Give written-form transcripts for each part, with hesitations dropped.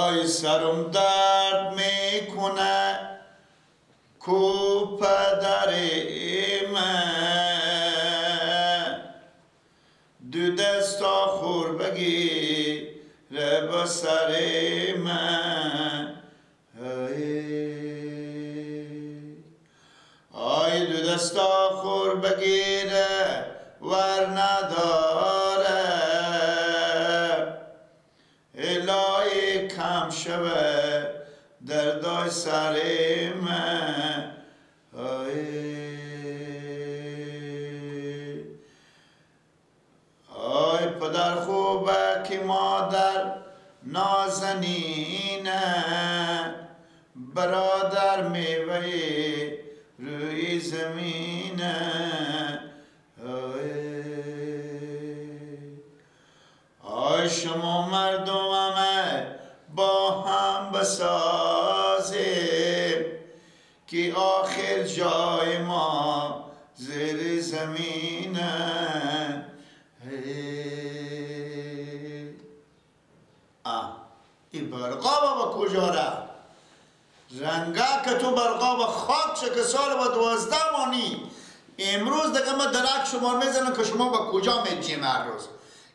آی سرم درد میکنه کو پدر من، دو دستا خور بگیره با سر من. آی دو دستا خور بگیره ور نداره، الهی کم شوه دردای سر من. آی پدر خوبه که مادر نازنینه، برادر میوه روی زمینه. آی شما مردم همه با هم بسازیم که آخر جای ما زیر زمینه. این برقا با کجا رفت؟ رنگا که تو برقا با خاک شه که سال با 12 مانی. امروز دیگه ما درک شما میزنم که شما با کجا میجیم. هر روز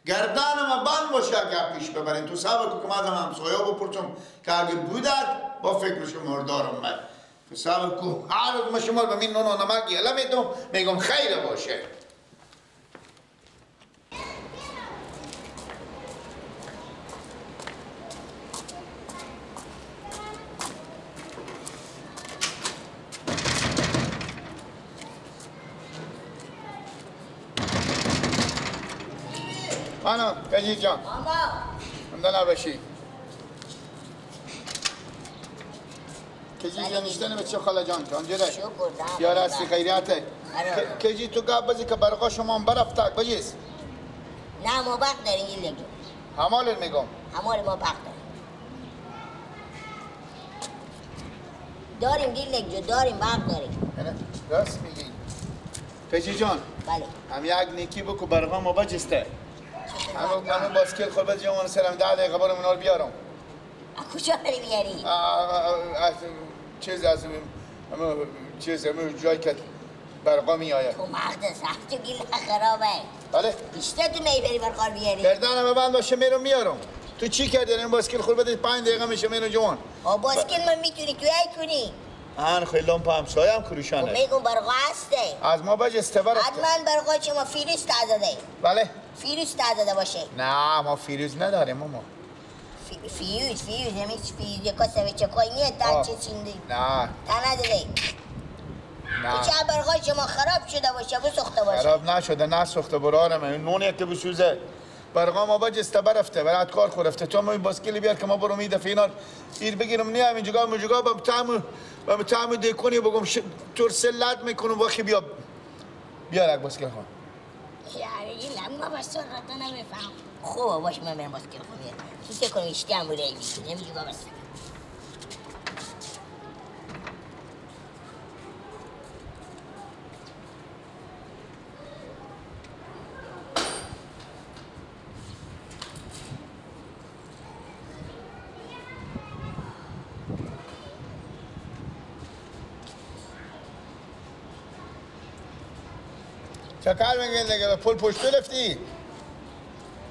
گردن ما بند باشه اگه پیش ببرین. تو صبر کن که من از همسایه بپرسم که اگه بودد با فکر شما دارم. من تو صبر کن هر روز ما شما به من نون و نمک یله میدم، میگم خیر باشه. آنا کجی جان ماما نباشی کجی جان نشتنه به چه خاله جان جان جره یار هستی خیریته کجی تو گپ بزی که برقا شما هم برفت بجیز. نه ما برق داریم این لگو همال میگم همال ما برق داریم داریم گیل داریم برق داریم. راست میگی کجی جان. بله هم یک نیکی بکو برقا ما بجسته. همون باسکل خور بده جوان سرم 10 دقیقه برم اونا رو بیارم. از کجا بری بیاری؟ از چیز از چیز همون جایی که برقا میآید. تو مغز سخت تو گیل خرابه. بله؟ بیشتر تو میبری برقا بیاری؟ گردنم بند باشه میرم میارم. تو چی کردی؟ این باسکل خور بده 5 دقیقه میشه میرم جوان. باسکل من میتونی تو ای کنی. آن خیلی لامپ همسایه هم کروشانه. میگم برقا هسته. از ما بجسته برفته. حتما برقا شما فیروز تازه. بله؟ فیروز تازه باشه. نه ما فیروز نداریم ماما. فیروز فیروز همین فیروز یک کاسه چه کوی نیه تا چه چیندی. نه. تا نداره. نه. چه برقا شما خراب شده باشه بسوخته باشه. خراب نشده نسوخته برارم این نون یک بسوزه. برقا ما بجسته برفته برات کار خورفته. تو ما باسکلی بیار که ما برو می دفعه اینا ایر بگیرم نه اینجا مجگا با طعم با طعم دکنی بگم تور سلات میکنم واخی بیا بیار یک باسکل خون. یعنی این ما بس رتا نمیفهم. خوبه باش من برم باسکل خون بیار. تو کنم اشتیام بوده ای نمیجگا بس. چه کار میگه دیگه به پول پشت رفتی؟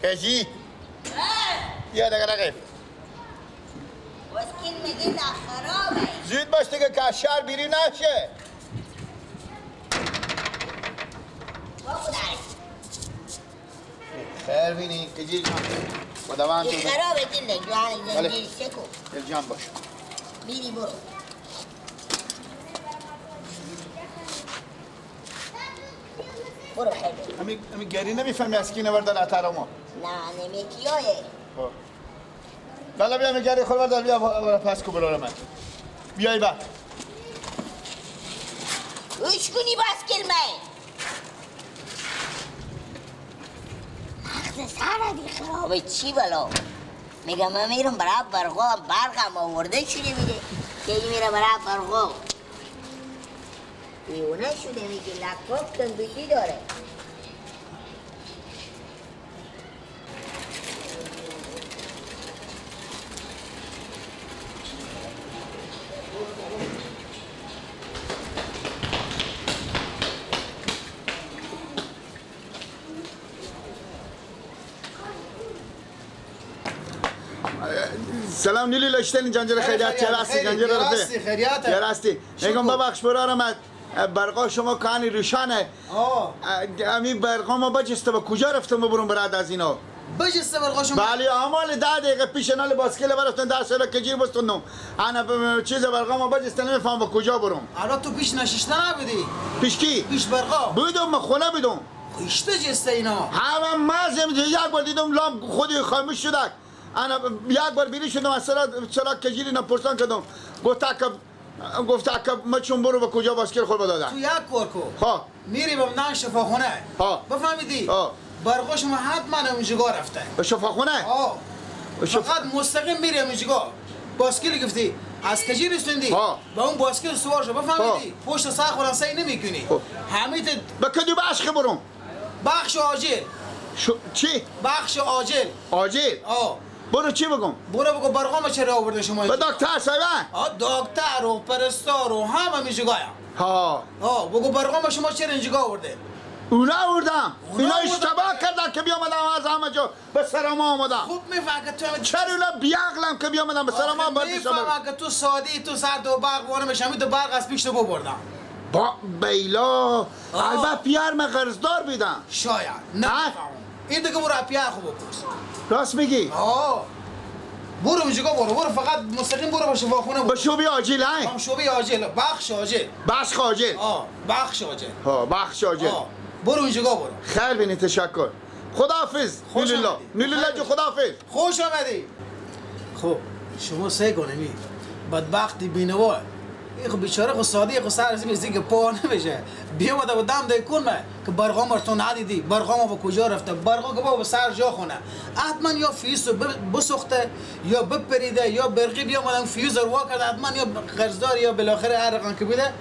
کجی؟ یا دیگه رقیب باسکل میگه نه خرابه. زود باش دیگه که از شهر بیری نشه. خیر بینی کجی جان خداوند تو خرابه دل جان زنجیر سکو دل جان باش بیری برو. برو خیلی. همی گری نمیفهمی از کی نوردن عطر ما. نه نمیکیایه. بله بیا میگری خور بردار بیا برو پس کو برو من. بیای بعد. گوش کنی باسکل من. مغز سر دی خرابه چی بلا. میگم من میرم برای برقا برقم آورده شده میده. که میره برای برقا. دیوانه شده میگه لپتاپ کمپیوتری داره. سلام نیلی لاشتن جنجر خیریت چه راستی جنجر رفته خیریت راستی میگم ببخش برارم برقا شما کانی روشنه امی برقا ما بجسته با کجا رفتم ببرم براد از اینا بجسته برقا شما بله امال 10 دقیقه پیش نال باسکل برفتن در سر کجیر بستونم انا چیز برقا ما بجسته نمیفهم با کجا برم الان تو پیش نششته نبودی پیش کی پیش برقا بودم من خونه بودم خیشته جسته اینا همه مازم یک بار دیدم لام خودی خاموش شده انا یک بار بیری شدم از سرا کجیری نپرسان کردم گفت که ما چون برو به کجا باسکل خود دادن تو یک کار کو ها میری به نان شفاخونه ها بفهمیدی ها برقا شما حتما اونجا رفته به شفاخونه ها فقط مستقیم میری اونجا باسکل گفتی از کجی رسوندی با اون باسکل سوار شو بفهمیدی پشت سر خودم سعی نمیکنی همین به کدوم بخش برم بخش عاجل چی بخش عاجل عاجل ها برو چی بگم؟ برو بگو برقام چرا آورده شما به دکتر صاحب ها دکتر و پرستار و همه میجگایم ها ها بگو برقام شما چرا اینجا آورده؟ اونا آوردم اینا اشتباه کردن که بیامدم از همه جا به سر ما آمدم خوب میفهم که تو چرا اونا بیعقلم که بیامدم به سر ما آمدم میفهم که تو سادی تو سر دو برق وانه میشم تو برق از پیش تو ببردم با بیلا البته پیار من قرضدار بیدم شاید نه این دیگه برو پیار خوب بپرس راست میگی؟ آه برو اونجا برو فقط مستقیم برو به شفاخونه برو به شعبه عاجل ها؟ شعبه عاجل بخش عاجل بخش عاجل آه بخش عاجل ها بخش عاجل برو اونجا برو خیر بینی تشکر خداحافظ نیلیلا نیلیلا جو خداحافظ خوش آمدی خب شما سه کنمی بدبختی بینوا این خب بیچاره خب ساده خب سر از این که پا نمیشه بیامده با دم کن که برقا ما تو ندیدی برقا ما به کجا رفته برقا که بابا سر جا خونه حتما یا فیوز بسوخته یا بپریده یا برقی بیامدن فیوز رو وا کرده حتما یا قرضدار یا بالاخره هر رقم که بوده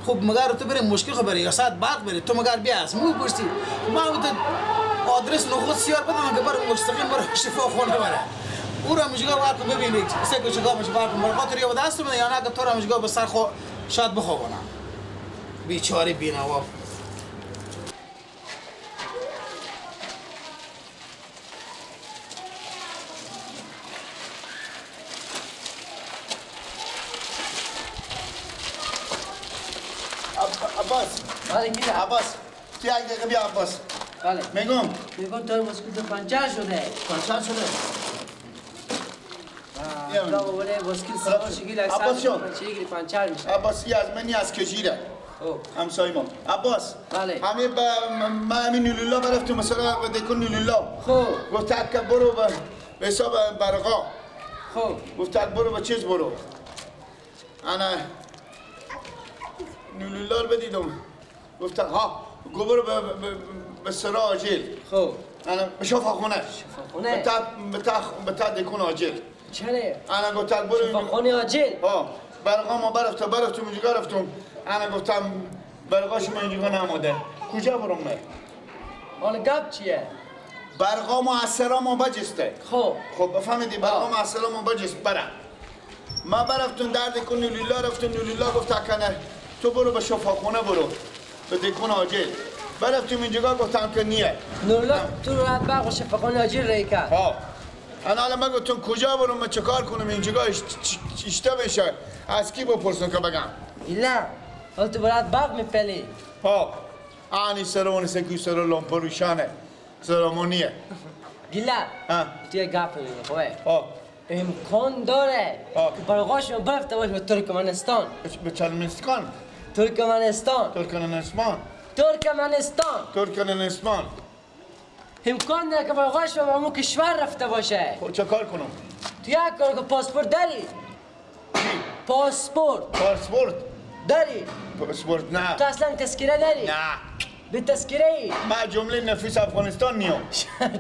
خب مگر تو بری مشکل خب بری یا ساعت برق بری تو مگر بیا از مو پرسی ما تو آدرس نخود سیار بدم که بر مستقیم برو شفاخونه بره او را مجگاه باید ببینید سه کوچگاه مش باید برقا تو یا دست بده یا نه که تو را مجگاه به سر خو شاید بخوابونم بیچاره بینوا عباس بله عباس تو یک دقیقه بیا عباس بله میگم تو بسکوت پنچر شده پنچر شده عباس جان عباس از منی از کجیره همسایه ما عباس بله همه ما همین نیلولا برفتیم مثلا دکون نیلولا خب گفت که برو به حساب برقا خب گفت برو به چیز برو انا نیلولا رو بدیدم گفت ها گو برو به سرا عاجل خب انا به شفاخونه شفاخونه به تا دکون عاجل چرا؟ انا گفتم برو شفاخونه عاجل ها برقا ما برفتم اینجا رفتم انا گفتم برقا شما اینجا نموده کجا برم من؟ حالا گپ چیه؟ برقا ما از سرا ما بجسته خب خب بفهمیدی برقا ما از سرا ما بجست برم ما برفتم در دکون نیلولا رفتم نیلولا گفت کنه تو برو به شفاخونه برو به دکون عاجل برفتیم اینجا گفتم که نیه نورلا تو رو برق و شفاخونه عاجل رای کرد ها انا الان من گفتم کجا برم من چه کار کنم اینجا اشته بشه از کی بپرسم که بگم ایلا حالا تو برات برق میپلی ها آنی سرمون سکی سر لامپ روشنه سرمونیه گیلا تو یه گپ میگم خوبه ها امکان داره که برقاش برفته باشه به ترکمنستان به چلمنستان ترکمنستان ترکمنستان ترکمنستان ترکمنستان امکان داره که برقاش به همون کشور رفته باشه خب چه کار کنم؟ تو یک کار که پاسپورت داری؟ چی؟ پاسپورت پاسپورت داری؟ پاسپورت نه تو اصلا تذکره داری؟ نه به تذکره ای؟ من جمله نفیس افغانستان نیام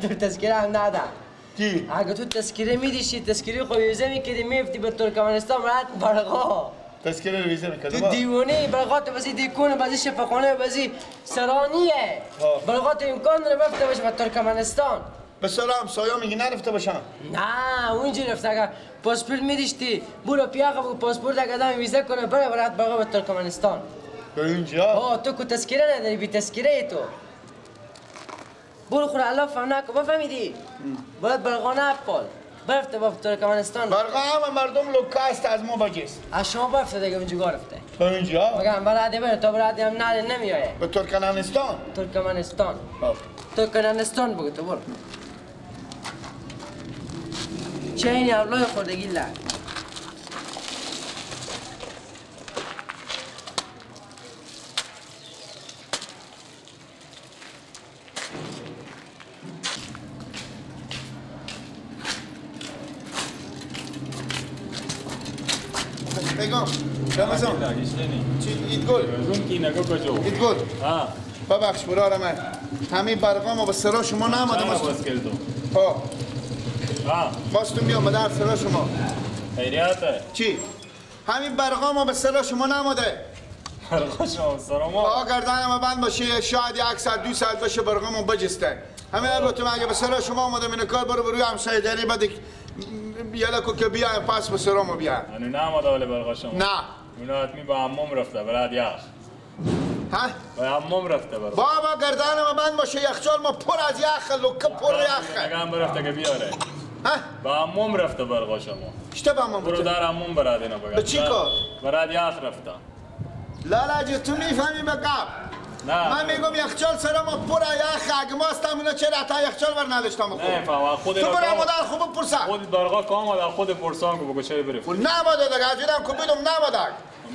تو تذکره هم ندارم کی؟ اگه تو تذکره میدیشی تذکره خو ویزه میکردی میفتی به ترکمنستان راحت برقا تذکره رو ویزه میکردم تو دیوانه برقا تو بازی دیکونه بازی شفاخانه بازی سرانیه برقا تو امکان داره رفته باشه به ترکمنستان به سر همسایه میگی نرفته باشم نه اونجا رفته اگر پاسپورت میدیشتی برو پیاقه بگو پاسپورت اگه آدم ویزه کنه بره برات برقا به ترکمنستان به اینجا؟ آه تو که تذکره نداری بی تذکره تو برو خور الله فهم نکن بفهمیدی؟ باید برقا نپال برفته با ترکمنستان. برقا هم مردم لوکاست از ما بجست. از شما برفته دیگه اونجا رفته. تا اینجا؟ مگم برادی بره تا برادی هم نده نمیایه. به ترکمنستان؟ ترکمنستان. ترکمنستان بگو تو برو. چه اینی اولای خوردگی لگ. بگم رمضان چی ایدگل ایدگل ببخش برار من همین برقا ما به سرا شما نامده ها باز تو میام در سرا شما خیریته چی همین برقا ما به سرا شما نامده برقا شما به سرا ما آ گردن ما بند باشه شاید یک ساعت دو ساعت باشه برقا ما بجسته همین البته من اگه به سرا شما آمدم اینو کار برو بروی همسایه داری بعد یلکو که بیایم پس به سرامو بیایم. هنو نامده ولی برقا شما. نه. اونا حتمی با عموم رفته براد یخ. ها؟ با عموم رفته برا. بابا گردن ما بند باشه یخچال ما پر از یخ لکه پر یخه. اگه هم برفته که بیاره. ها؟ با عموم رفته برقا شما. چطور با عموم؟ برو در عموم براد اینا بگم. به چی کار؟ براد یخ رفته. لالا جی تو میفهمی به قبل. نه من میگم یخچال سر ما پر یخ اگه ما هستم اینا چرا تا یخچال بر نداشتم خود نه فهم خود تو برو مادر خوب پرسا خود برقا کام آمد خود پرسان کو بگو چرا برفت نه ماده دیگه عجیبم کو بدم نه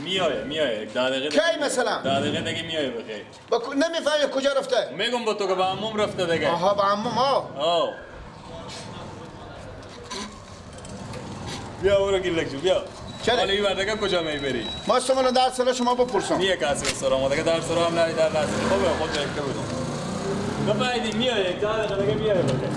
میایه میایه یک دقیقه کی مثلا 10 دقیقه دیگه میایه بخیر نمیفهمی کجا رفته میگم با تو که با عموم رفته دیگه آها با عموم ها آه بیا برو گیلک جو بیا چرا؟ حالا این دیگه کجا میبری؟ ما شما در سر شما بپرسم. میه کسی سر ما دیگه در سر هم نری در نسی. خوبه خود یک بودم. نفهمیدی میای یک دقیقه دیگه میای بخیر.